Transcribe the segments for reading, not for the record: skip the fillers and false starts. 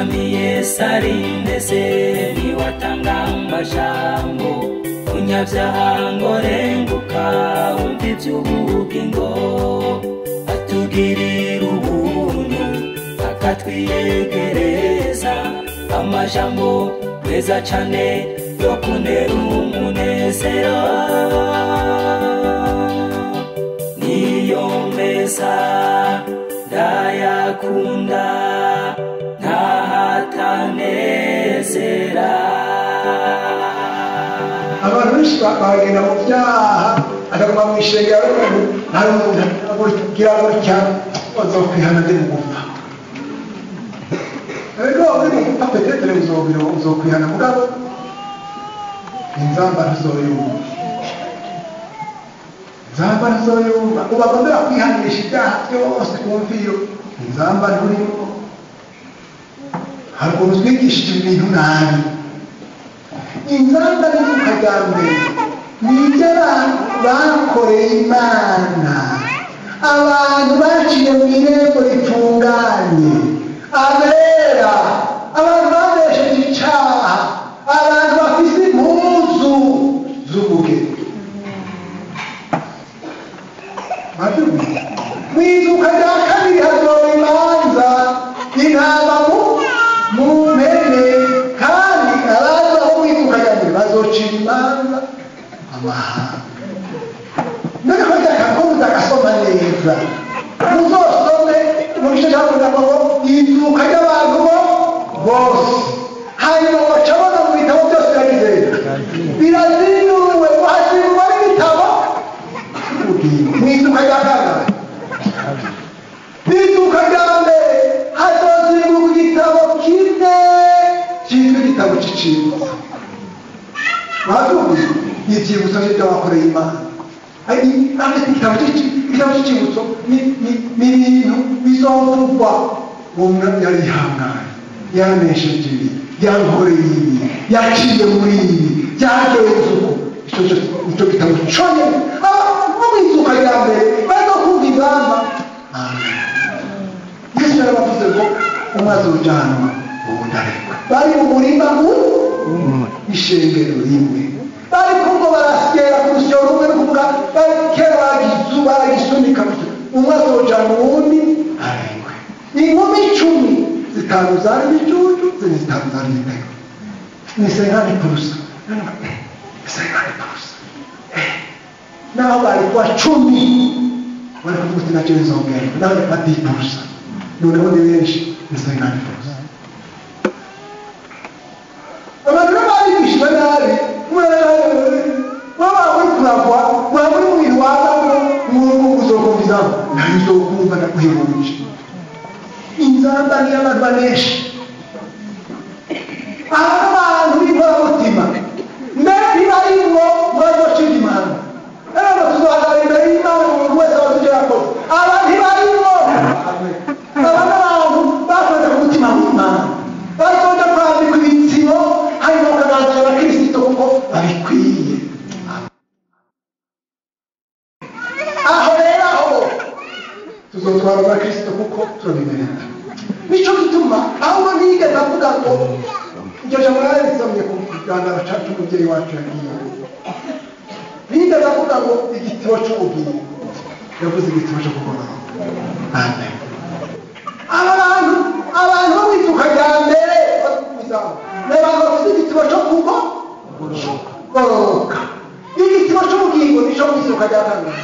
Umwami Yesu arindeze niwatanga amajambo unyabyaha ngo renguka wumva iby'ubugingo atugirira ubuntu akatwiyegereza amajambo meza cane yo kunera umunezero niyo meza ndayakunda ntahatanezera. Abantu benshi bagenda mu byaha akaguma mu ishengero hari umuntu agira gutya azokwihana ndi mu gupfa. Ego uri mu gupfa petetere uzokwihana mugabo inzamba ntuzoyumva. Inzamba ntuzoyumva. Ubagomera kwihanisha ibyaha byose ku mviro inzamba nturimo. Hari ukuntu twigishije ibintu nabi. Inzamba n'izuka rya mbere ni ibyo abantu bakoreye Imana, abantu baciye mu irembo ritunganye, abera, abantu banesheje icaha, abantu bafise impuzu z'ubugeni. Mw'izuka rya kabiri hazoba imanza, intama mu mpene, kandi abaza bo mw'izuka rya mbere bazocira imanza amahanga. None ko ryakakomeza agasoma neza, muzosome mu gice cya kabiri ngo izuka ry'abantu bo bose, hanyuma baca babona mu bitabo byose biragize birazinuwe, hazinurwa n'ibitabo mw'izuka rya kangahe? Mw'izuka rya mbere hazozingurwa igitabo kimwe cyitwa igitabo c'icibutso. Mwabyumvise? Ivyibutso vy'ivyo bakoreye Imana. Igitabo c'icibutso ni ibintu bizovugwa. Uwo yarihanganye, yanesheje ibi, yankoreye ibi, yaciye muri ibi, byagenze uko. Ico gitabo conyene bo mw'izuka rya mbere bazokumva ingamba. Amen. Yesu yarabavuze ngo umwe azojanwa uwundi arekwe. Bari mu murima ishengero rimwe, bari kumva barasyera ku rusyo rumwe, no kuvuga bari kera baragisunika gutyo, umwe azojanwa uwundi arekwe. Inkumi 10 zitanu zari ibicucu, izindi 5 zari ibitego. Ni 50%. 50%. Naho bari kuba 10 bari kuvuga uti nacyo nzongera, naho ni 10%. Noneho ni benshi, ni 50%. Abantu barigishijwe nabi, waba uri kuragwa, waba uri mu bintu wazamo, uzokumva izamba, nayo uzokumva ndaguhebuje. Inzamba niyo abantu banesha. Aba bantu b'inkoramutima mbere ntibarimwo bazocika imanza. Rero tuzohagarara imbere y'Imana umuntu wese abazi ivyo yakoze. Aba ntibarimwo. Aba n'abantu bakoze ku mutima w'Imana, bazoja kwambikwa ibitsibo, hanyuma bakaganzanya abakirisito kuko babikwiye. Aho rero aho tuzotwara abakirisito kuko turabimerera. Nico gituma ahubwo ntiyigeze avuga ngo iryo jambo nararisomye ku kiganiro c'umuvyeyi wacu yagiye. Ntiyigeze avuga ngo igitabo c'ubugingo, yavuze igitabo co kugororoka. Amen. Aba bantu, abantu bo mw'izuka rya mbere ni abantu bafise igitabo co kugororoka. Igitabo c'ubugingo nico mw'izuka rya kangahe?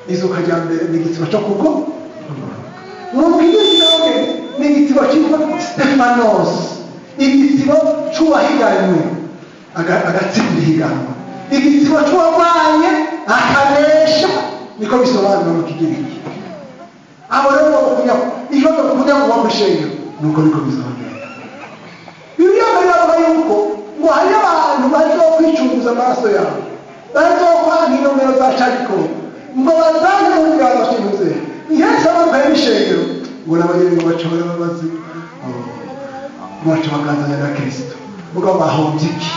Izuka rya mbere ni igitabo co kugororoka. Mu kigiriki ni igitabo citwa Stefanos, igitabo c'uwahiganywe agatsinda ihiganwa, igitabo c'uwarwanye akanesha, niko bisobanura mu kigiriki. Abo rero bakunya ikibazo kunya kuba mw'ishengero nuko niko bizogenda. Bibiliya mbere iravuga yuko ngo hari abantu bazokwicunguza amaraso yabo, bazokwanka inomero za cariko, ngo bazange mu biganza vy'intuze. Yesu abamuhaye n'ishengero ngo n'abanyene ngo baca barababazi, baca bakazanya na Kristo. Mugabo bahombye iki?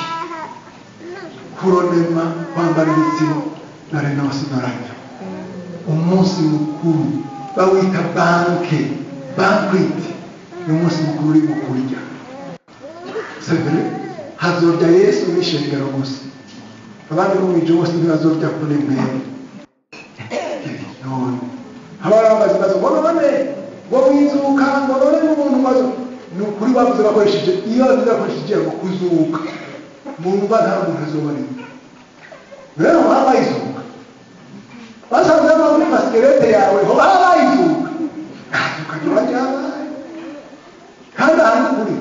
Kuronema, kwambara ibitsibo na renosi noranyo. Umunsi mukuru bawita banke, banquet. Ni umunsi mukuru uri mu kurya. C'est vrai, hazorya Yesu n'ishengero gusa, abandi bo mw'ijuru bose ntibazorya kuri mwebwe. None abari bamaze ibibazo ngo none ngo mwizuka, ngo none n'umuntu maze ni ukuri bavuze bakoresheje, iyo bavuze bakoresheje ngo kuzuka mumva nta muntu azoba arimo. Rero habaye izuka, basanze bava muri masquerade yawe, ho habaye izuka, nta zuka ryoba ryabaye. Kandi aha ni ukuri,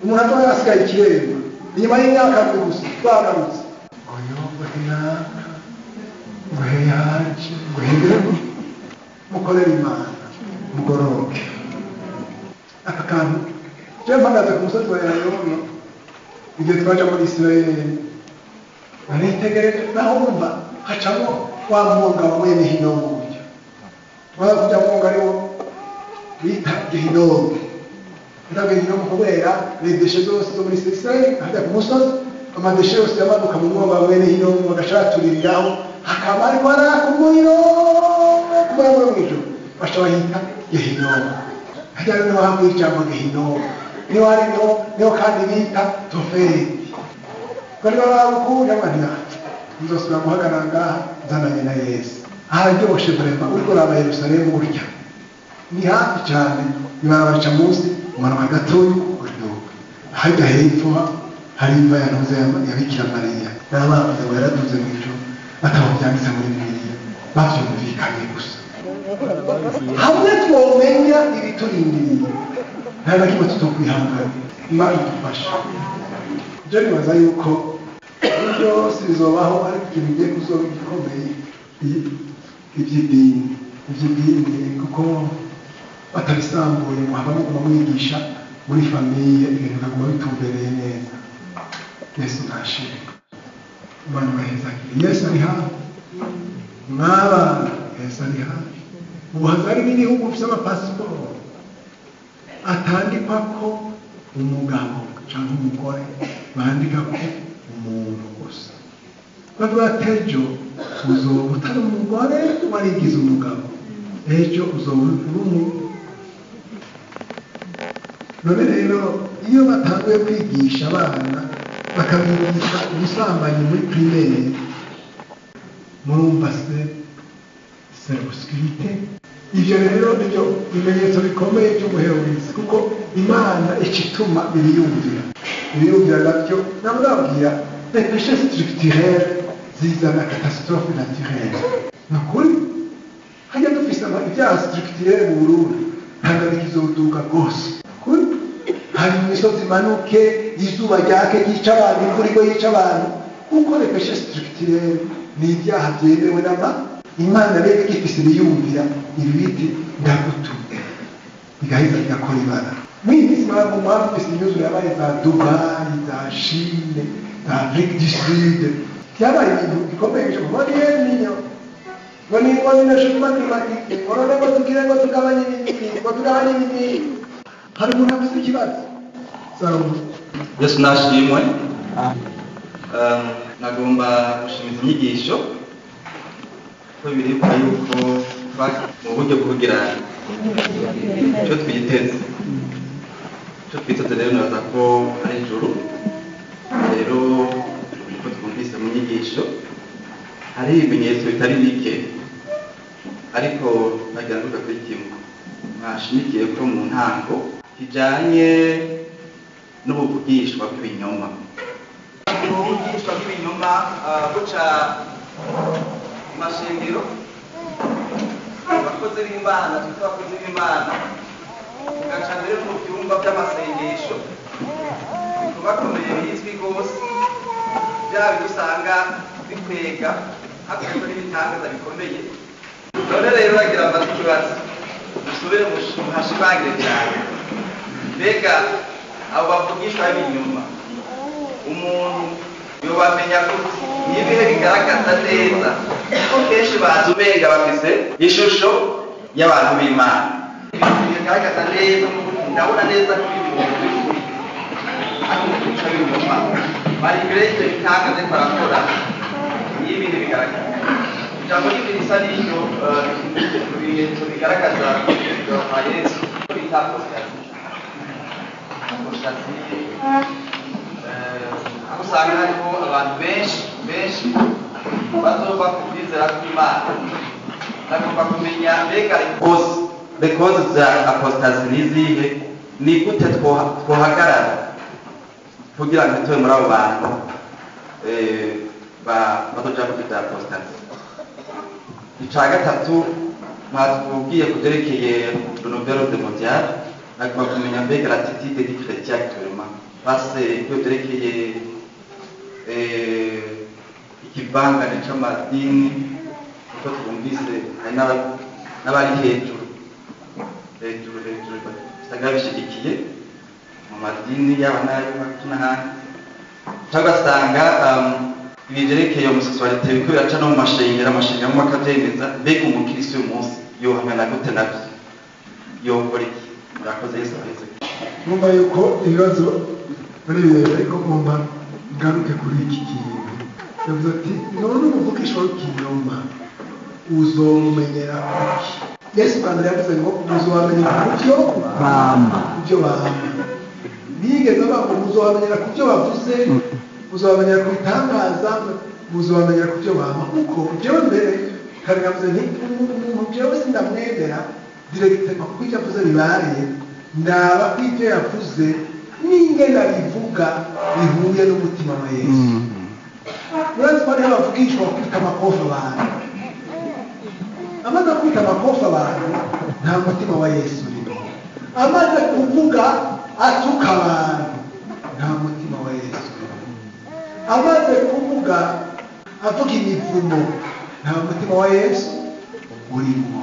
umuntu azoba yasigaye ikiremba inyuma y'imyaka gusa twagarutse ngo yombo hinaka ngo heyaje ngo hegere, mukorere Imana mugororoke. Aka kantu je mpagaze ku musozi wa Elayono igihe twaja muri Isirayeli, naritegereje naho wumva hacamo wa mwonga wa mwene Hinomu, burya waza kujya mwonga ariwo bita Gehinomu. Bita Gehinomu kubera les déchets zose zo muri Isirayeli hajya ku musozi, ama déchets yose yamanuka mu mwonga wa mwene Hinomu bagaca batuririraho, hakaba hariko haraka umuriro kumara muri mw'ijoro, baca bahita Gehinomu. Hajya rero niho havuye ijambo Gehinomu, niho hari niho kandi bita Tofeti. Bari babukunda bana nzosubira guhagarara ngaha nzananye na Yesu. Hararyoshe vraiment, uriko uraba Yerusalemu gutya ni hafi cyane, ibarabara rica munsi umanuka gatoya ukaduga. Harya hepfo hari imva ya Ntuze ya Bikira Mariya, n'abavuze ngo yaraduze mu ijuru batabo byanditse muri Bibiliya, bavyumvikanye gusa. Hamwe twomenya ibiturindiriye nta na kimwe tutokwihangana. Imana idufashe. Je nibaza yuko byose bizobaho, ariko ikintu kigiye kuzoba gikomeye iby'idini, kuko batabisambuye ngo haba muguma mwigisha muri famille, ibintu bikaguma bitumbereye neza. Yesu nashimwe, Imana ibahezagire. Yesu ari hafi mw'abana, Yesu ari hafi. Ubu hari n'ibihugu bifite amapasiporo atandikwa ko umugabo cyangwa umugore, bandika ko umuntu gusa. Bavuga ati ejo uzoba utari umugore warigize umugabo, ejo uzoba uri umuntu. None rero iyo batanguye kwigisha abana bakabigisha ubusambanyi muri primaire, murumva se c'est l'obscurité. Ivyo rero nivyo bimenyetso bikomeye by'umuhero w'isi, kuko Imana icituma ibiyumvira. Ibiyumvira navyo namubabwira les péchés structurels zizana catastrophe naturelle. Ni ukuri hajya dufise ibyaha structurels mu Burundi, Tanganyika izoduka rwose. Kuri hanyuma imisozi imanuke, izuba ryake ryica abantu, imvura igwe yica abantu, kuko les péchés structurels ni ibyaha byemewe n'ama Imana rero igifise ibiyumvira ibi biti ndagutumye, bigaheza bigakora ibara. Muri iyi minsi mwaba mwumvise imyuzure yabaye za Dubai, za Chine, za Afrique du Sud, byabaye ibintu bikomeye. Ngo ni El Niño, ngo ni ngo ni changement climatique, ngo none ngo tugire ngo tugabanye ibi, ngo tugabanye ibi. Hari umuntu afise ikibazo? Salomo. Yesu nashimwe. Nagomba gushimiza inyigisho ko biribwa yuko mu buryo bwo kugira icyo twiteze, icyo twiteze rero nibaza ko ari ijuru. Rero uko twumvise mu nyigisho hari ibimenyetso bitari bike, ariko nagira ngo kuri kimwe mwashimikiye ko mu ntango kijanye n'ubuvugishwa bw'ibinyoma. Ubuvugishwa bw'ibinyoma buca mu mashengero, abakozi b'Imana twita abakozi b'Imana, bugaca mbere no mu byumba by'amasengesho bikomakomeye bizwi rwose, bya bindi usanga bikwega hakoreshwa n'ibitangaza bikomeye. None rero bagira mbaze ikibazo, musubire muhashimangire cyane. Mbega abo bavugishwa b'ibinyoma umuntu yobamenya gute? Ni ibihe bigaragaza neza ko kenshi bazi umenga bafise ishusho y'abantu b'Imana? Ibintu bigaragaza neza, ndabona neza ko ibintu by'ukuri ari umugisha w'ibinyoma, bari imbere y'ibyo bitangaza ariko barakora. Ni ibintu bigaragara. Ijambo ry'ibintu risa n'iryo ibimenyetso bigaragaza kwa Yesu bita apostasy. apostasie, aho usanga hariho abantu benshi benshi bazova ku kwizera kw'Imana. Nagomba kumenya mbega les causes za apostasie ni izihe, ni gute twohagarara kugira ngo ntitube muri abo bantu bazoja muri bya apostasie. Ica gatatu, mwatubwiye ku byerekeye le nouvel ordre mondial. Nagomba kumenya mbega l'attitude du chrétien actuellement face ibyo byerekeye ikivangane c'amadini, kuko twumvise hari n'abari hejuru hejuru hejuru usanga babishigikiye mu madini yaba n'ayo n'ahandi, cyangwa ugasanga ibi byerekeye homosexualité biriko biraca no mu mashengero, amashengero amwe akavyemeza. Mbega umukristo uyu munsi yohangana gute navyo, yokora iki? Murakoze, Yesu aheze. Numva yuko ibibazo muri birebire, ariko ngomba ngaruke kuri iki kintu. Yavuze ati: "None umuvugisha w'ikinyoma uzomumenyera kuki?" Yesu bwa mbere yavuze ngo muzobamenyera ku byo bama. Ku byo bama. Ntiyigeze avuga ngo muzobamenyera ku byo bavuze, muzobamenyera ku bitangaza, muzobamenyera ku byo bama. Kuko jewe mbere kare navuze nti umuntu jewe sindamwemera directement kuko icyo avuze bibaye, ndaba ko ibyo yavuze n'ingene abivuga bihuye n'umutima wa Yesu. Urazi ko hariho abavugishwa bakubita amakofi abantu. Amaze kwita amakofi abantu, nta mutima wa Yesu urimo. Amaze kuvuga atuka abantu, nta mutima wa Yesu urimo. Amaze kuvuga avuga imivumo, nta mutima wa Yesu urimo.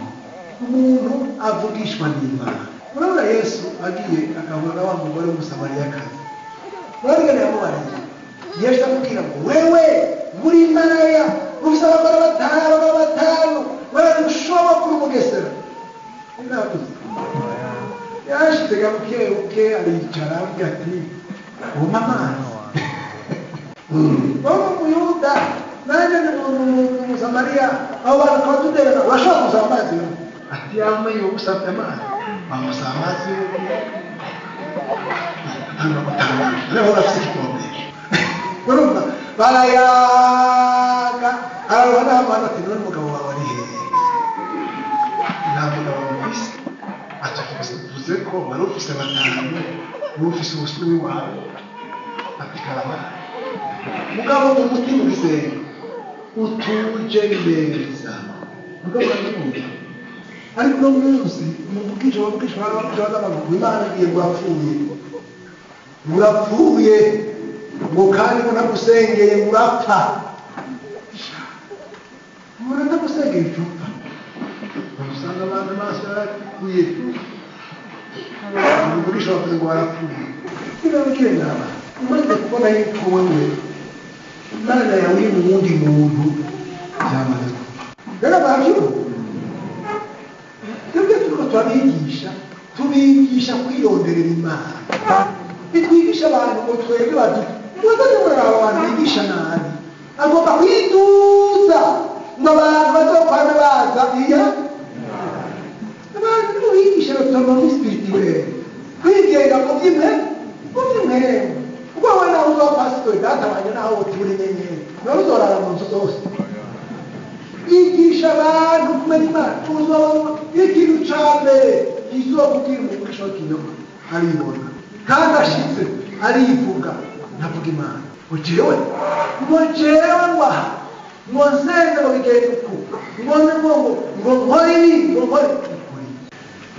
Umuntu avugishwa n'Imana. Urabona Yesu agiye agahura na wa mugore w'Umusamariyakazi, urabona yamubariye. Yesu amubwira ngo: "Wewe muri maraya, ufise abagore batanu, abagabo batanu, wewe ntushoboka, kuri umugesera." Navuze yashyize buke buke, aricara, avuga ati: "Umpa amazi. Wowe Umuyuda, nanjye ni Umusamariya, abo bantu tukaba tuderana, urashobora gusaba amazi?" Ati: "Yamenye usabye amazi." Bamusaba amazi, atanga gutangara, rero urafise ikivomesho. Urumva barayaga, araruha n'amazi. Ati: "None umugabo wawe ari hehe?" "Nta mugabo mufise." Ati: "Uvuze ko wari ufise batanu, wowe ufise ubusumi wawe." Ati: "Karabaye." Mugabo umutima ubisenga utuje neza, mugabo urabyumva. Ariko uno munsi umuvugisha bavugisha bavugisha bazavuga ngo Imana igiye ngo urapfuye, urapfuye, ngo kandi ngo nagusengeye ngo urapfa. Umuntu atagusengeye icupfa, usanga abantu amaso yarapfuye. Umuvugisha bavuze ngo warapfuye. Nibabwire nama, umaze kubona yuko wewe Imana yawe iri mu wundi muntu, byamaze kuba. Rero barabyumva. Twebwe turiko turabigisha, tubigisha kwironderera Imana. Bitwigisha abantu ngo twebwe badu muzaze muraraba abantu bigisha nabi, agomba kwiduza ngo abantu bazokwame baza. Iya, abantu nimubigisha l'autonomie spirituelle, kwigenga mu by'imwe, kuko wowe nawe uzoba pasitori, data wanjye, nawe utura inyenyeri, nawe uzorara mu nzu zose. Yigisha abantu kumenya Imana. Uzobona ikintu ca mbere kizokubwira umugisha w'ikinyoma, aribona kandi ashitse arivuga, ntavuga Imana, ngo jewe, ngo jewe, ngo aha, ngo nsenze, ngo bigende uku, ngo ngo ngo ngo nkore ibi, ngo nkore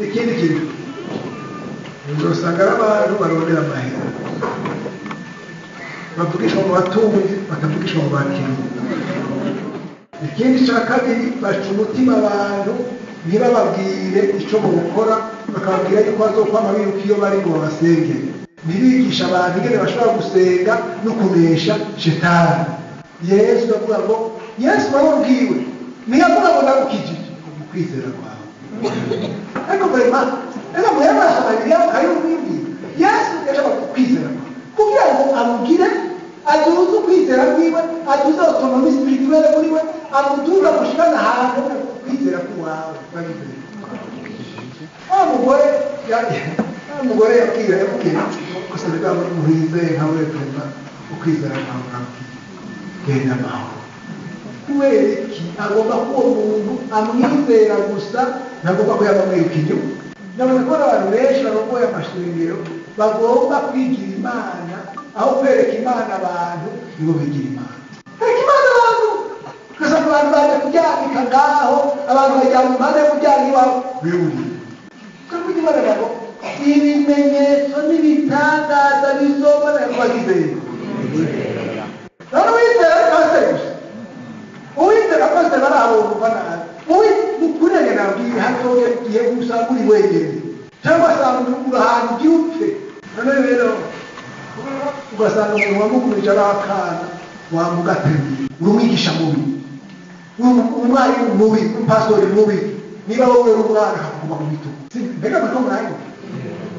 ikindi kintu. Uzosanga ari abantu barondera amahera, bavugishwa mu batunzi, batavugishwa mu bakene. Ikindi cya kabiri, baca umutima abantu, ntibababwire icyo bokora, bakababwira yuko bazokwama biruka iyo bari ngo babasengere. Ntibigisha abantu ingene bashobora gusenga no kunesha shetani. Yesu avuga ngo, Yesu wababwiwe, ntiyavuga ngo ndagukijije mu kwizera kwawe. Ariko vraiment reka muyabasoma Bibiliya mukayumwibwira. Yesu yashaka kwizera kwawe kugira ngo amugire aduze ukwizera kwiwe, aduze autonomie spirituelle muri we, amuduze amushikane ahantu kwizera k'iwawe. Bagize wa mugore Umugore yabwira yabwira gusa ndabona umuntu yizeye nka we prema ukwizera kwawe urabwira genda amahoro. Kubera iki? Agomba ko uwo muntu amwizera gusa, ntagomba ko yaba amwiruka inyuma. Ndabona ko abantu benshi barongoye amashengero bagomba kwigira Imana, aho kwereka Imana abantu nibo bigira Imana. Kwereka Imana abantu, ugasanga abantu baje kuryamika ngaho, abantu bajyana impande yo kuryama iwabo bihuriye. Kuko Imana nabo ibimenyetso n'ibitangaza bizoboneka ku bagizeye. None uwizera ari pasiteri gusa, uwizera pasiteri barahabumva nabi, ukurenge nabwiye hazogera igihe usanga uri wenyine cyangwa asanga uri ahantu ugiye upfe. None rero ugasanga umuntu wamugurije ari akana wamugateruye, uri umwigisha mubi, uri umwarimu mubi, umupasitori mubi. Niba wowe uri umwana akakuguma mu bitugu, mbega muriko muranyumva?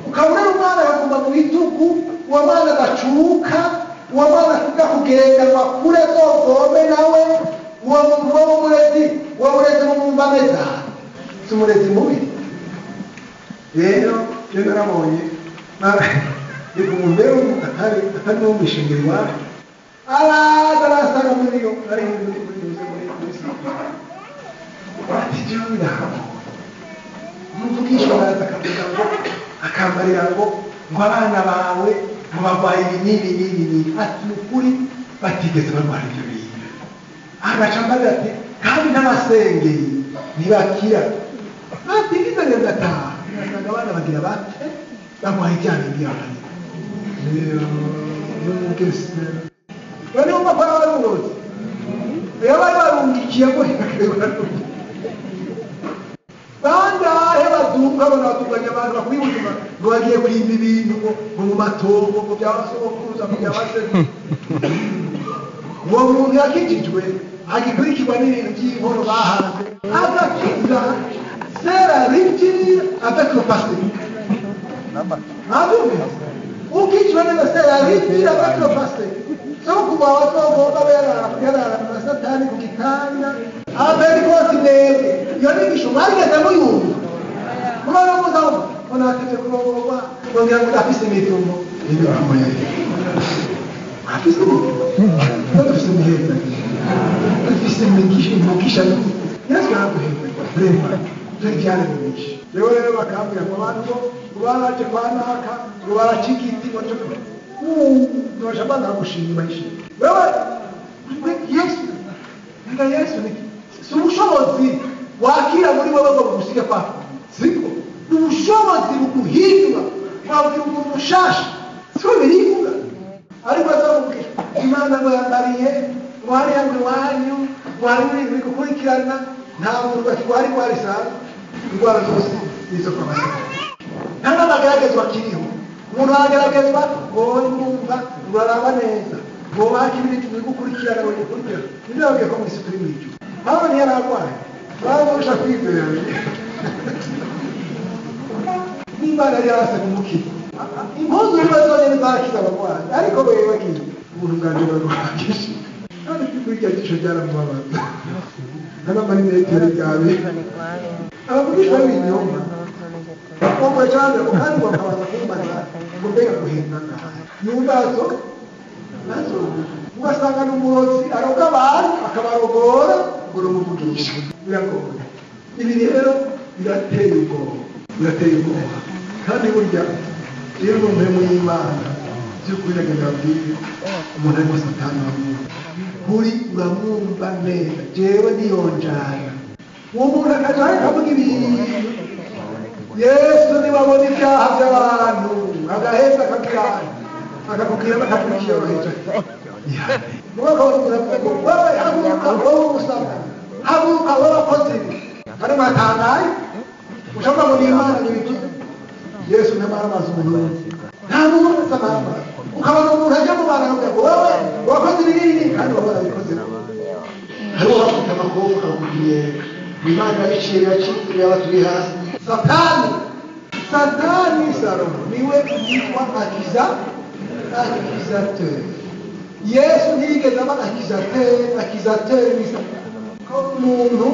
Ukaba uri umwana akakuguma mu bitugu, uwo mwana agacuka, uwo mwana akunda kugenda ngo akure azovome nawe, uwo muntu w'umurezi, uwo murezi mumwumva ameze, si umurezi mubi. Rero rero narabonye ni ku muntu rero atari n'uwo mw'ishengero iwacu, araza arasanga muri yo ari muri muri muri muri ati jewe birahamwe. Umuvugishwa araza akavuga ngo akambarira ngo ngo abana bawe ngo barwaye ibi n'ibi n'ibi n'ibi, ati ni ukuri batigeze barwara ibyo bintu. Agaca ambarira ati kandi n'abasengeye ntibakira, batigeze rero ndataha ngasanga abana bagira bate barwaye ibya bindi yabanira. None wumva ko ari uburozi, iyo bari barungikiye ngo bangahe baduka banatuganya abantu bakwiye ubuzima ngo bagiye kwimba ibintu ngo mu matongo ngo bya basogokuruza ngo bya basekuru. Uwo muntu yakijijwe agikurikirwa n'ibintu by'inkono bahanze, agakiza c'est la rupture avec le passé. Mwabyumvise? Ukijijwe neza c'est la rupture avec le passé. Sogokuru wawe azogomba yarara na Satani ku gitanda, abapentekosti mwebwe iyo nyigisho mwarigeze muyumva? Murabona muza ngo natevye kurongorwa ngo ngira ngo ndafise imivumo. Imivumo yari afise imivumo, dufise imiheza, dufise imigisha, imigisha Yesu yaraduheza vraiment turi byaremeshe. Rero rero bakambwira ngo abantu ngo baraje kwa naka ngo baraca igiti ngo cyo ntibasha gushima ishimwe. Wewe Yesu nga Yesu ni si ubushobozi wakira muri wowe ngo bugusige kwa siko, ni ubushobozi buguhindura wabwira umuntu mushasha, siko birivuga. Ariko azamubwira Imana ngo yambariye ngo hariya ngo iwanyu ngo hari ibintu bigukurikirana, nta muntu bakirwara indwara isanzwe, indwara zose nizo kwa basanga, nta n'amageragezwa akiriho. Umuntu arageragezwa ngo wumva uraraba neza ngo wakire ibintu bigukurikirana ngo bigukurikirana. Nibyo babwiye ko mu isi turi mu ijuru. Pawulo ntiyari arwaye, baramurusha kwizera. N'Imana yari yarase kumukira, impuzu ziba zonyine zarakiza abarwayi, ariko wewe wagiye ubuntu bwanjye buraguhagije. Kandi kuri iryo jisho ryaramubabaza, nta n'amarinete yari bwabe. Abavugishwa b'ibinyoma bamwe cyane kandi bakabaza kumbaza ngo mbega guhenda ngaha yumvazo nazo, ugasanga n'umurozi aroga abantu akabarogora ngo numuvugisha. Biragoye ibi rero, birateye ubwoba, birateye ubwoba. Kandi burya iyo uri mu y'Imana by'ukuri agenda abwire umuntu arimo Satani uramwumva, kuri uramwumva neza, jewe niyonjana. Uwo muntu akaja akavuga ibintu, Yesu niwe abona ibyaha by'abantu agaheza akakubwira akakubwira bakakubwira. Wewe haguruka, wowe umusaba haguruka, wowe wakoze ibi, kandi muratangaye ushobora ngo ni Imana n'ibivuze. Yesu ntamara amazi umuntu, nta muntu wese amara. Ukabona umuntu ajya mu bantu akavuga ngo wowe wakoze ibi n'ibi, kandi wowe warabikoze. Hariho bafite amakobwa akakubwira Imana yabiciye biracitse yaba turi hasi. Satani, Satani Salomo niwe yitwa accusateur. Yesu ntiyigeze aba accusateur, accusateur ni Satani. Ko umuntu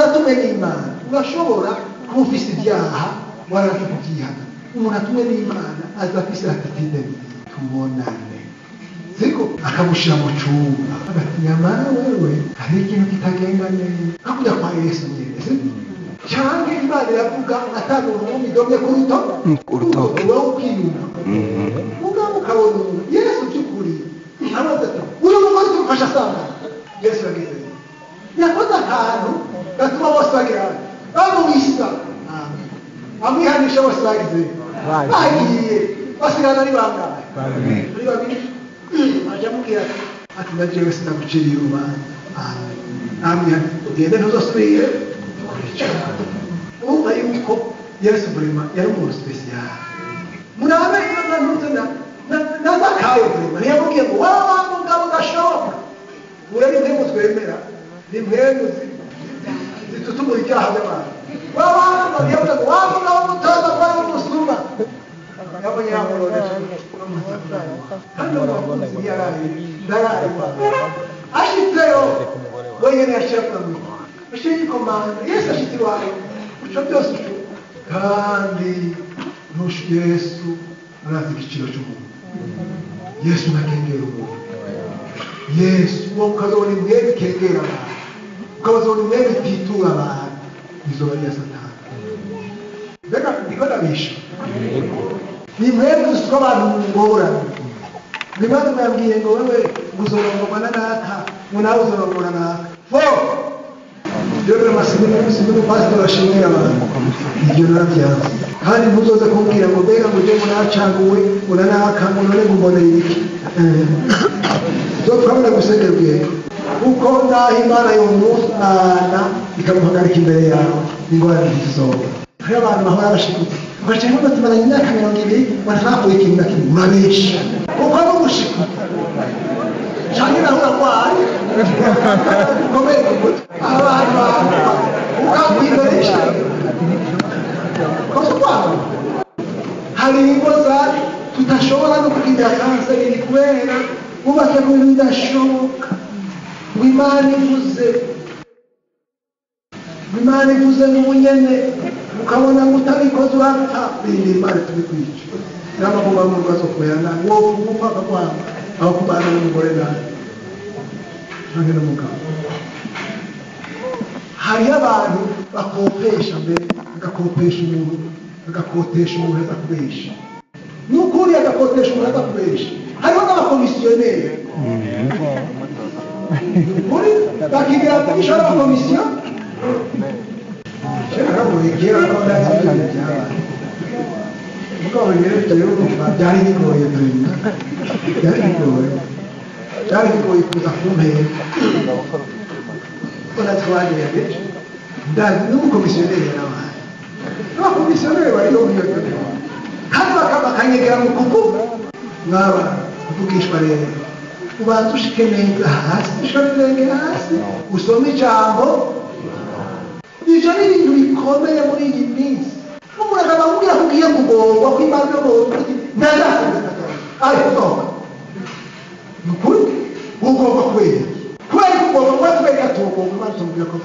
atumwe n'Imana urashobora kuba ufise ibyaha waranze kubyihana, Umuntu atumwe n'Imana aza afise attitude tubonane. Siko akamushira mu cyumba agati nyamara wewe hari ikintu kitagenda neza. Hakujya kwa Yesu nyene. Canke Imana iravuga atanga ururimi domye ku rutoki wowe ukiyumva. Mugabo ukabona Yesu by'ukuri aravuga ati uyu mugore tumufasha asanga. Yesu yagize yakoze akantu gatuma bose bagira bamubisa amwihanisha bose bagize bagiye basigana ari bangahe ari babiri. Aja amubwira ati ndajewe sinaguciriye urubanza. Amen. Ugende ntuzosubire. Urumva yuko Yesu vraiment yari umuntu special. Murabe imana ntuze na Zakayo vraiment ntiyamubwiye ngo wa mugabo gashoboka. Urari impemu twemera ni impemu zitutumura icyaha by'abantu. Wa yavuze ngo wa mugabo mutoza ko ari umusuma. Yabonye yamurore kandi umukunzi yaraye ndaraye ashitseyo wenyine yashaka ngo ushinye komanda Yesu ashitse iwawe uco byose uco kandi ntushu Yesu arazi igiciro cy'umuntu. Yesu ntakengera umuntu. Yesu wowe ukazobona imwebe ikengera abantu, ukazobona imwebe ititura abantu, izoba ari iya Satani. Mbega ndiko ndabisha ni mwebwe dusuka abantu mu ngorane. Ni mwebwe mwabwiye ngo wewe uzorongorwa na naka, ngo nawe uzorongora naka. Fo! Rero masinde umupasitori ashimira abantu. Ibyo narabyanze. Kandi ntuzoze kumbwira ngo mbega ngo ujye ngo nacaguwe, ngo na naka, ngo none ngo mboneye iki. Uzopfa gusengera ubwenge. Kuko naho Imana yomwana ikamuhagarika imbere yawe, ingorane ntizizoba. Hariho abantu bahora bashikutse. Ugaca nko tumaranye imyaka 20 barahakuye ikintu na kimwe urabesha kuko ari umushiku canke naho uragwaye ukomeye ku mutwe abantu ukakwiberesha kosa ukwawe. Hari ingo tutashobora no kugira kanseri kubera bubatse ku bintu bidashoboka. Ngo Imana ivuze, ngo Imana ivuze n'ubunyene ukabona ngo utabikoze urapfa. Rindira Imana tubikwice. N'amakuba mu rugo azokumera nabi, wowe upfa akakwanga aho kubana n'umugore nabi canke n'umugabo. Hariho abantu bakopesha mbere, agakopesha umuntu, agakotesha umuntu aza kubesha. N'ukuri agakotesha umuntu aza kubesha. Hariho n'abakomisiyoneri. Ukuri bakigira kugisha n'abakomisiyo. Mugabo rero byari bigoye byari bigoye kuza kumpera kuko natwe bagerageje ndazi n'umukomisiyoneri yarabaye n'abakomisiyoneri bariho muri iyo kandi bakanyegera mu kuvuga mwaba kuvugishwa rero ubanza ushike neza hasi ushike ibirenge hasi usome ijambo. Ivyo ni ibintu bikomeye muri iyi minsi. Umuntu akaba akubwira ko ugiye kugorwa ko Imana igomba ndazasenga ariko ni ukuri ugomba kubera kubera ko ugomba kuba kubera ko tugomba Imana tumubwira ko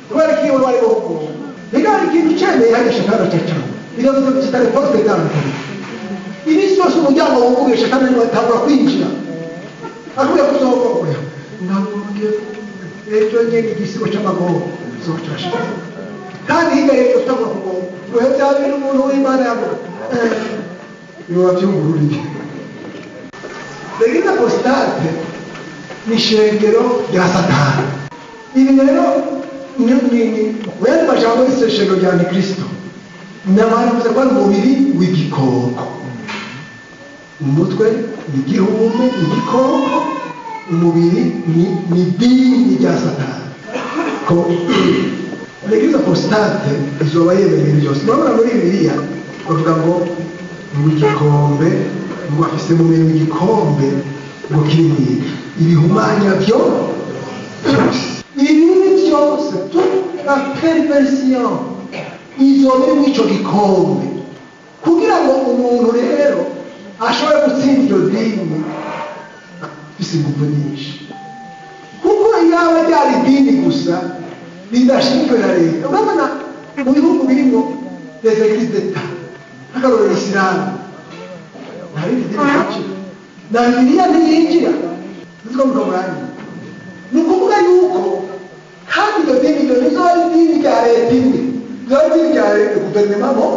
kubera ko iyo wari ugomba rero hari ikintu ukeneye hariya Shatani acacamo iravuze ngo kitari porte d'entrée. Iminsi yose umuryango wuguruye Shatani niwe atangura kwinjira akubwira ko uzogorwa ntabwo ugiye ejo nyene igisibo c'amagorwa uzocasha kandi hirya y'ejo utangura kugorwa ngo bya bintu umuntu w'Imana yavuga biba byungururiye. L'église apostate ni ishengero rya Satani. Ibi rero ni wenda majambo y'ishengero rya Antikristo nyamara bivuze ko ari umubiri w'igikoko. Umutwe ni igihume igikoko, umubiri ni idini rya Satani. Ko l'église apostate izoba yemera ibintu byose. Murabona muri Bibiliya bavuga ngo igikombe ngo afise mu minwe igikombe ngo kirimo ibihumanya byo byose, ibibi byose, toute la perversion izoba iri muri ico gikombe. Kugira ngo umuntu rero ashobore gutsinda iryo dini afise inguvu nyinshi, kuko iyaba ryari idini gusa ridashinzwe na leta. Urabona mu bihugu birimo les églises d'État Nk'akarorero Isilamu nta rindi dini ryinjira, na Bibiliya ntiyinjira. Nzi ko murangiye. Ni ukuvuga yuko kandi iryo dini iryo nizo ari idini rya leta imwe, riba ari idini rya leta guverinoma mo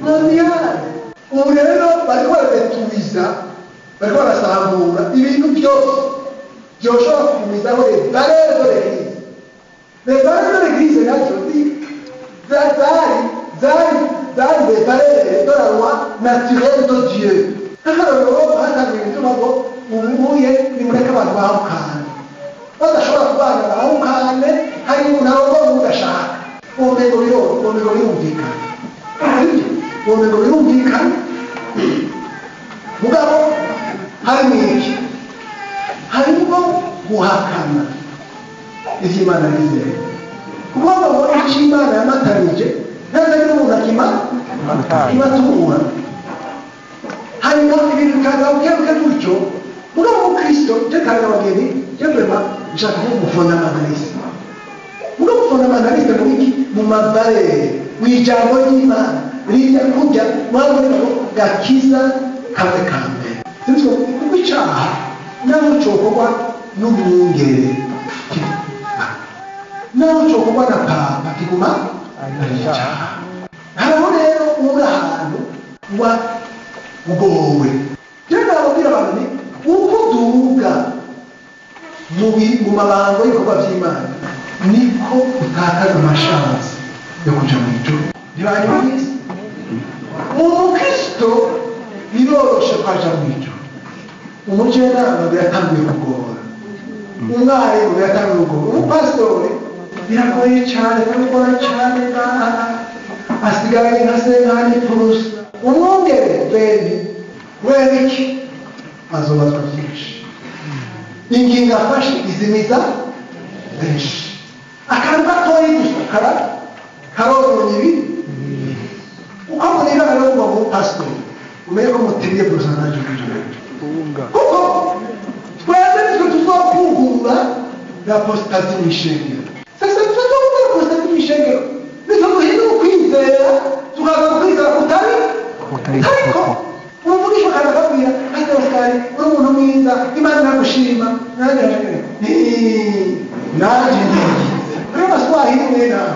mondiale. Ubu rero bariko baradetuwiza, bariko barasambura ibintu byose byoshobora kugumizaho les valeurs de l'église. Les valeurs de l'église nazo zari les valeurs de la loi naturelle de Dieu. Nk'akarorero hatangiye ibituma ngo ubuye nimureke abantu bahukane, badashobora kubana bahukane, hari umuntu arongora undi udashaka. Uwo ntego birumvikana, sibyo? Uwo ntego birumvikana. Mugabo harimo iki? Harimo guhakana ivyo Imana yizeye, kuko ngo icyo Imana yamatanije ntazagira umuntu akimatura. Hanyuma ibintu bikaza bukebuke gutyo. Mugabo umukristo je kandi abageni je vraiment nshaka kuba umufondamentaliste. Mugabo umufondamentaliste mu iki? Mu mavalere, mu ijambo ry'Imana rijya kurya mwaboneka ngo gakiza kamwe ka mbere. Sinzi kuko icaha naho cokorwa n'umwungere, naho cokorwa na papa, kiguma ari icaha. Hariho rero uri ahantu uba ugowe. Rero nababwira abantu ni uko uduga mu mabango y'ibikorwa by'Imana niko utakaza amashansi yo kuja mu ijuru. Ntibanyumvise? Umukristo biroroshe ko aja mu ijuru. Umujenama biratanguye kugora, umwarimu biratanguye kugora, umupasitori biragoye cyane, biragora cyane, ngaha asigaye nka senkani purusa. Umwungere beni kubera iki? Azobazwa byinshi. Ingingo afashe izimiza benshi. Akantu gatoyi gusa karononye ibi. Uko murira rero kuva mu pasitori, umenye ko mutemye porosantaje kw'ijana. Kuko twese nitwe tuzokugurura la apostasie mw'ishengero. Sasa tuzokugurura apostasie mw'ishengero, nitwe duhindura ukwizera, tukaza mu kwizera kutari ariko umuvugishwa akaza akabwira Pastor Oscar, uri umuntu mwiza, Imana iragushima. Nanjye nanjye ndigize. Rero Abaswahili mwe nawe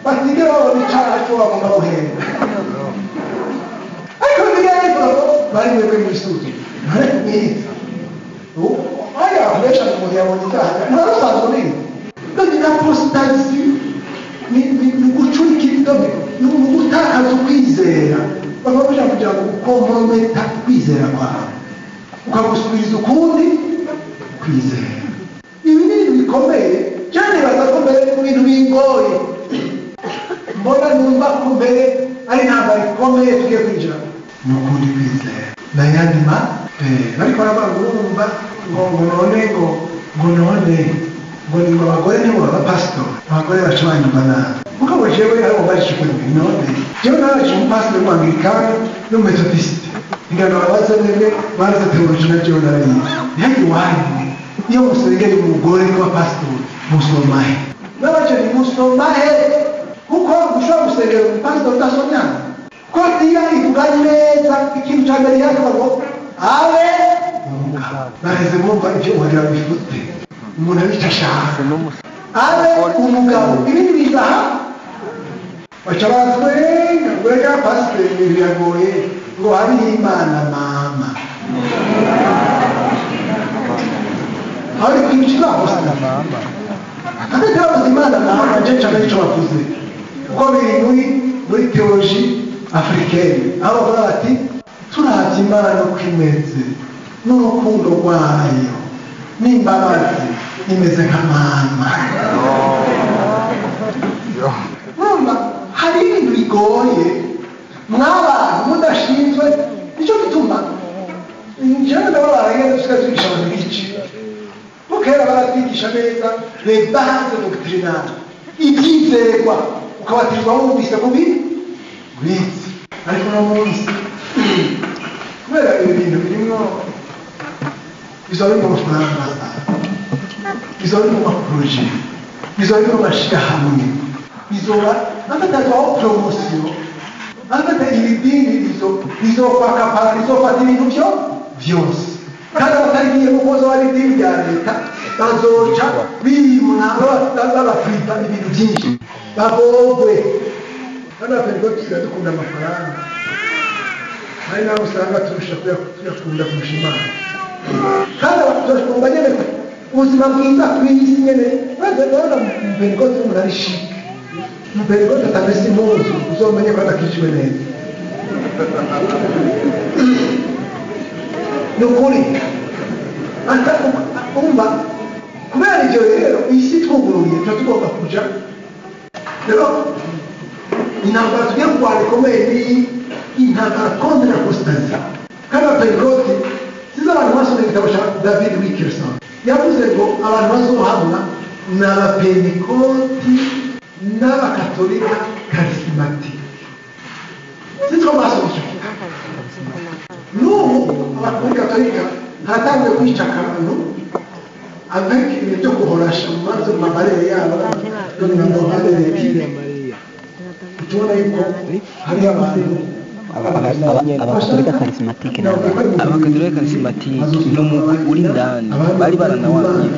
batigera babona icaha co bagomba guhemba. Ariko Bibiliya ivuga ngo bari mwebwe mwisuzume mwiza. Aya benshi umuntu yabonye icyaha ntiwari usanzwe ubizi. None l'apostasie ni gucurika ibidome, ni ugutakaza ukwizera. Bakaba bashaka kugira ngo ukomprometa kwizera kwawe, ukagusubiriza ukundi kwizera. Ibi ni ibintu bikomeye cyane. Nibaza ko mbere mu bintu bingoye mbona numva ko mbere ari intambara ikomeye tugiye kwinjira ni ukundi kwizera n'ayandi ma bariko baravuga ngo urumva ngo none ngo none ngo ni ngo abagore nibo baba pasitori, abagore baca banyumva nabi. Mugabo jewe hariho mbajije ukuri, none jewe naraje umupasitori w'umwangilikani n'umumetodisite, ingano babaza mwebwe barize teoloji na jewe narayize, ntihagire iwanyu iyo musengeye umugore kuba pasitori musomahe? N'abaje ntimusomahe, kuko ushobora gusengera umupasitori udasomya. Ko iyo ivuga neza ikintu cya mbere yavuga ngo abe umugabo. Naheze mwumva ibyo wagira bifute umuntu abica ashaka abe umugabo, ibindi biza aha baca baratwenga ngo reka pasiteri ibintu biragoye, ngo hariho Imana mama. Hari kwinjira gusa hagati bavuze Imana mama, je nca icyo bavuze kuko biri muri théologie africaine, aho bavuga bati turavye Imana uko imeze n'urukundo rwayo n'imbabazi, imeze nka mama. Urumva hari ibintu bigoye mw'abantu mudashinzwe. Nicyo gituma njyewe ndababara iyo dusigaye twigisha abantu iki, kuko kera baratwigisha neza les bases doctrinales, ibyizerwa, ukabatizwa wumvise mubi bizi. Ariko uno munsi kubera ibi bintu birimwo bizoba biri mu mafaranga, bizoba biri mu maproje, bizoba biri mu mashirahamwe, bizoba bafatazwaho promotion. Afite iri dini rizokwakapara, rizofata ibintu byo byose, kandi abatarigiye kuko zoba ari idini rya leta bazoca bimwa babafita ibintu byinshi bagogwe. Kandi abapentekote dusigaye dukunda amafaranga, hari n'aho usanga turusha kuyakunda kurusha Imana. Kandi turashobora nyene ubuzima bwiza ku isi nyene. Urabona umupentekote umuntu ari chic, umupentekote atamesa impuzu, uzomenye ko adakijwe neza. Ni ukuri umva, kubera ibyo rero isi twuguruye tuba tugomba kuja. Rero intambara tugiye kurwana ikomeye ni intambara contre l'apostasie. Kandi abapentekote, sinzi abantu basomye igitabo cya David Wilkerson, yavuze ngo abantu bazohamwa ni abapentekoti n'abakatolika charismatique. Sinzi ko basomye icyo gitabo. N'ubu abantu muri katolika haratangiye kwica akantu avec ibintu byo guhorasha mu mazi mu mabarere yabo no mu mabarere. Tubona yuko hari abantu Abakatolika charismatique Abakatolika charismatique ni umugwi uri indani bari baranawanye.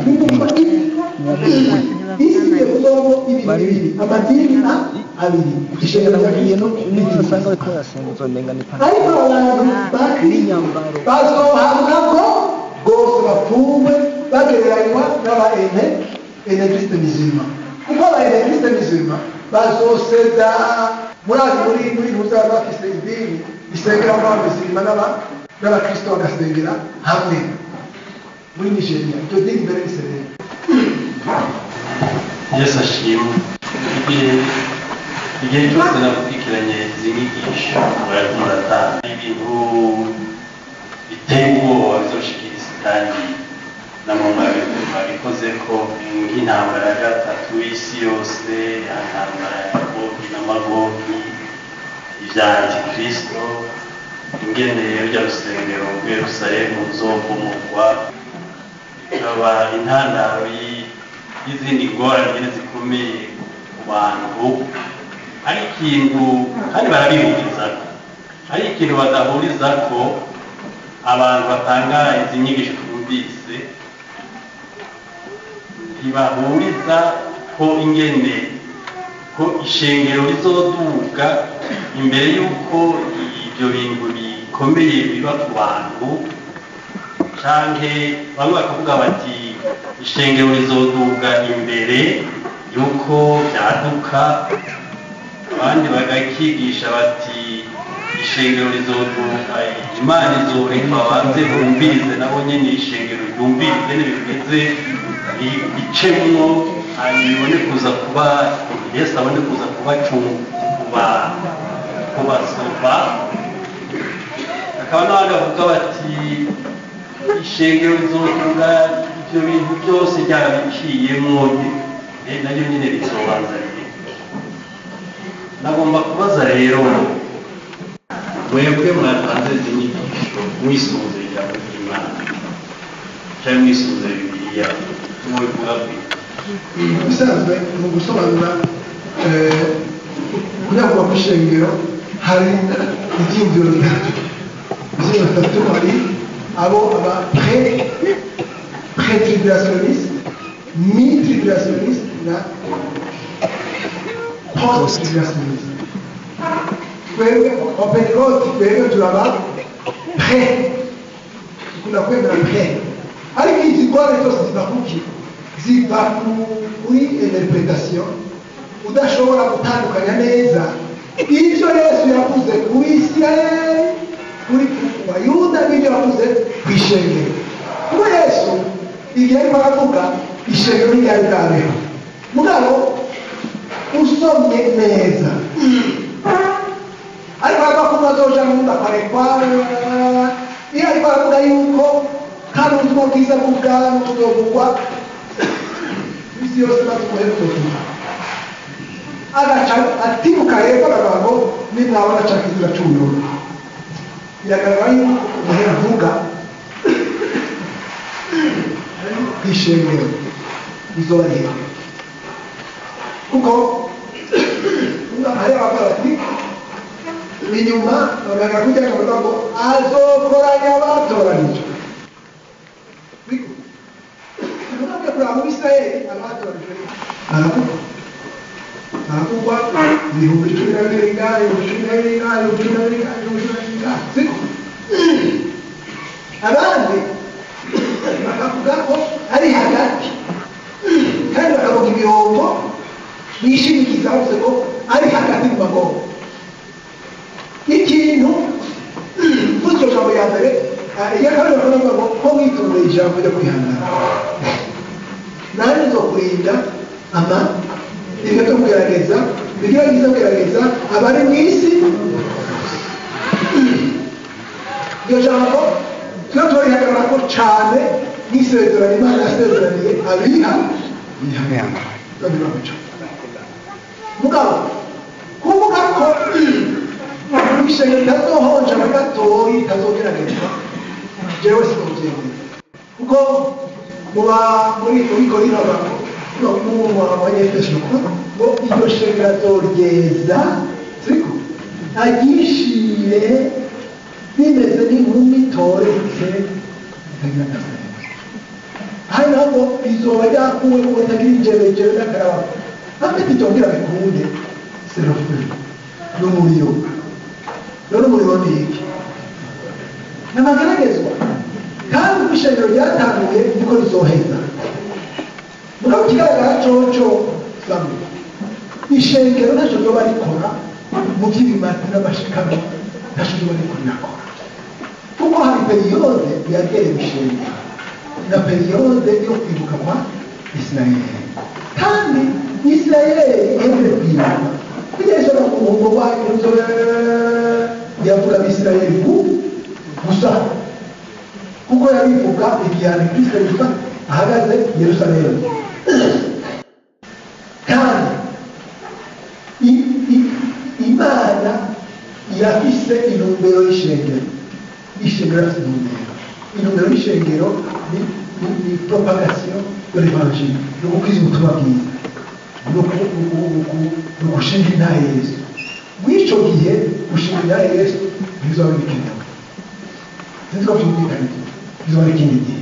Isi igiye kuzobamo ibintu bibiri, amadini abiri, ishengero rya Nabwiye Kristo n'umuntu usanga bariko barasenga uzomenga ni ariko abantu ba Kristo bazohabwa ko bose bapfungwe bagereranywa n'aba ene enegriste musulman, kuko aba enegriste musulman bazoseda murazi muri ntuzaba bafise idini isengeramo abamusulman n'abakristo bagasengera hamwe muri Nigeria. Iryo dini mbere riserera. Yesu ashimwe. Igihe cyose nakurikiranye izi nyigisho murariko muratanga ibintu biteye ubwoba bizoshikira isi, kandi namwe mwabikoze ko nk'intambara ya gatatu y'isi yose, intambara ya Gogi na Magogi, ivya Antikristo, ingene rurya rusengero rw'i Yerusalemu ruzobomogwa, bikaba intandaro y'izindi ngorane nyene zikomeye ku bantu. Hari ikintu kandi barabihurizako, hari ikintu badahurizako abantu batanga izi nyigisho twumvise, ntibahuriza ko ingene ko ishengero rizoduga imbere y'uko ibyo bintu bikomeye biba ku bantu, canke bamwe bakavuga bati ishengero rizoduga imbere y'uko vyaduka, abandi bagakigisha bati ishengero rizoduga, Imana izoreka babanze bumvirize nabo nyene ishengero ryumvirize bimeze bicemwo, hanyuma ibone kuza kuba Yesu abone kuza kubasova. Hakaba n'abandi bavuga bati ishengero rizoduga ivyo bintu byose ryarabiciyemwo, naryo nyene rizobanza riri. Nagomba kubaza rero mwebwe mwatanze izi nyigisho mwisunze ijambo ry'Imana canke mwisunze Bibiliya, mubivuga gute? Bisanzwe mu gusobanura kunyakurwa kw'ishengero hari ivyiyumviro bitatu. Ivyiyumviro bitatu, hari abo aba pré-tribulationniste, mi-tribulationniste na post-tribulationniste. Twebwe abapentekote twebwe turaba pré, dukunda kwemera pré, ariko izi ngorane zose ziva kuki? Ziva kuri interpretation udashobora gutandukanya neza ibyo Yesu yavuze ku Isirayeli, kuri Bayuda, n'ibyo yavuze ku ishengero. Kuko Yesu igihe ariko aravuga ishengero ntiryari bwabeho, mugabo usomye neza ariko aravuga ko mwazoja mu ndakarekwa, iyo ariko aravuga yuko kandi ubutumwa bwiza bw'ubwami buzovugwa isi yose maze umuhero uzotuka, agaca atibuka hepfo akavuga ngo nimwabona ca kiziba c'ubururu. Biragaragara yuko umuhero avuga kw'ishengero rizoba rihera, kuko hari abavuga bati Inyuma baganga kujya kavuga ngo azokoranya abatoranijwe. Biko. Tunakuja kuraba mu Israeli abatoranijwe. Baravuga. Baravugwa 12,000 ngahe, 12,000 ngahe, 12,000 ngahe, 12,000 ngahe. Siko. Abandi bakavuga ko ari hagati kandi bakavuga ibihombo bishimikiza bavuze ko ari hagati mu magongo. Ikintu kuri iryo jambo ya mbere, iya kabiri bakavuga ngo ko mwitondeye ijambo ryo kwihangana nanjye nzokurinda ama ibihe byo kugerageza, ibigerageza kugerageza abari mu isi. Iryo jambo tuba turihagarara ko cyane nk'isezerano Imana yasezeraniye abiha bihangana. Mugabo kuvuga ko ishengero ritazohonja na gatoyi ritazogeragezwa, jewe sinovyemera, kuko muba muri Korinto no mu Banyefeso ngo iryo shengero azoryeza, siko aryishire bimeze nk'inkumi itoretse itagira agasenge. Hari naho ngo izoba ryakuwe ngo itagira injebejebe n'akarabo afite itongera bikunde serofe n'umuriro. None umuriro ni iki? Ni amageragezwa, kandi uko ishengero ryatanguye niko rizoheza. Mugabo ikigaragara coco samwe ishengero ntacyo ryoba rikora mu by'ibimazi n'amashikano, ntacyo ryoba riko rirakora, kuko hari periyode yagereye ishengero na periyode yo kwibuka kwa Isirayeli, kandi Isirayeli ihejeje kwibuka kugeza no ku muhungu wayo yavuga Abisirayeli gusa, kuko yabivuga igihe Kristo yitwa ahagaze i Yerusalemu. Kandi Imana irafise intumbero y'ishengero. Ishengero irafise intumbero. Intumbero y'ishengero ni propagation de l'évangile, ni ugukwiza ubutumwa bwiza, ni ugushinga intahe Yesu. Muri ico gihe gushinga intahe Yesu ntibizoba bikenewe, sinzi ko vyumvikana, bizoba ari ikindi gihe.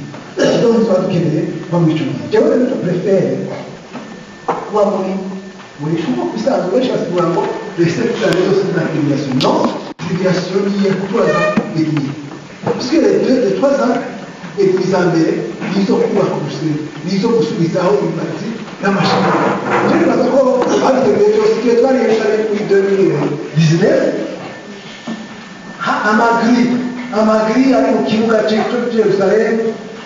Donc tuzoba dukeneye kuba muri ico gihe. Jewe rero préfère kuba muri kuko bisanzwe benshi basigura ngo les 7 années zose ni la tribulation. Non, tribulation ni iya 3 ans et demi, parce que les 3 ans et demi za mbere nizo kubaka urusengero, nizo gusubizaho ibimazi n'amashami. Je nibaza ko babiteguye byose. Igihe twari Yerusalemu muri 2019, amagri ari mu kibuga cy'i Yerusalemu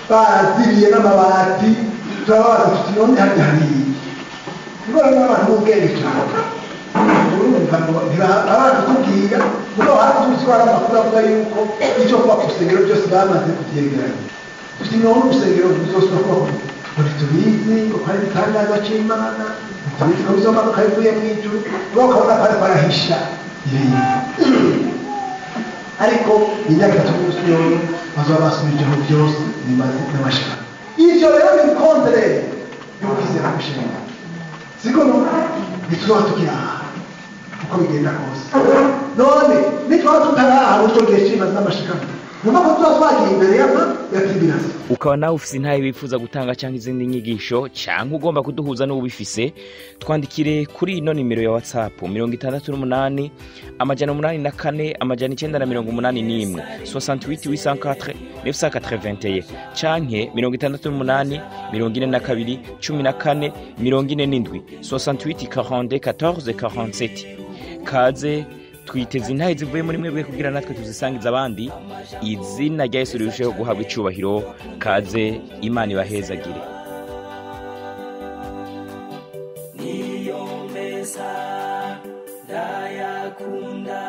baraziriye n'amabati. Turababaza tuti none harya hari iki? Nibona n'abantu b'ubwenge cyane, urumva ngo ntibaratubwira, mugabo hari tuzi ko hari amakuru avuga yuko icyo kubaka urusengero byose bamaze kubyegeranya. Tuti none urusengero ruzosubira kubakwa ngo ntitubizi, ngo ko ari igitangaza c'Imana, ntitubizi ko bizomanuka bivuye mu ijuru. Mugabo ukabona ko ariko arahisha ibintu. Ariko imyaka 3 n'inusu yoyo bazoba basubijeho byose bimaze n'amashami. Ivyo rero ni contraire yo kwizera kw'ishengero, siko? No ntituzoba tukiri aha uko bigenda kose. None nitwaba tutaraha muri ico gihe c'imazi n'amashikano, numva ko tuba twagiye imbere y'ama ya tribulation. Ukaba nawe ufise intahe wifuza gutanga cyangwa izindi nyigisho, cyangwa ugomba kuduhuza n'ubifise, twandikire kuri ino nimero ya WhatsApp 68 804 981 68 804 981 canke 68 42 14 47 68 42 14 47. Kaze twiteze intahe zivuye muri mwebwe kugira natwe tuzisangiza abandi. Izina rya Yesu rirusheho guhabwa icubahiro. Kaze, Imana ibahezagire. Niyo meza ndayakunda.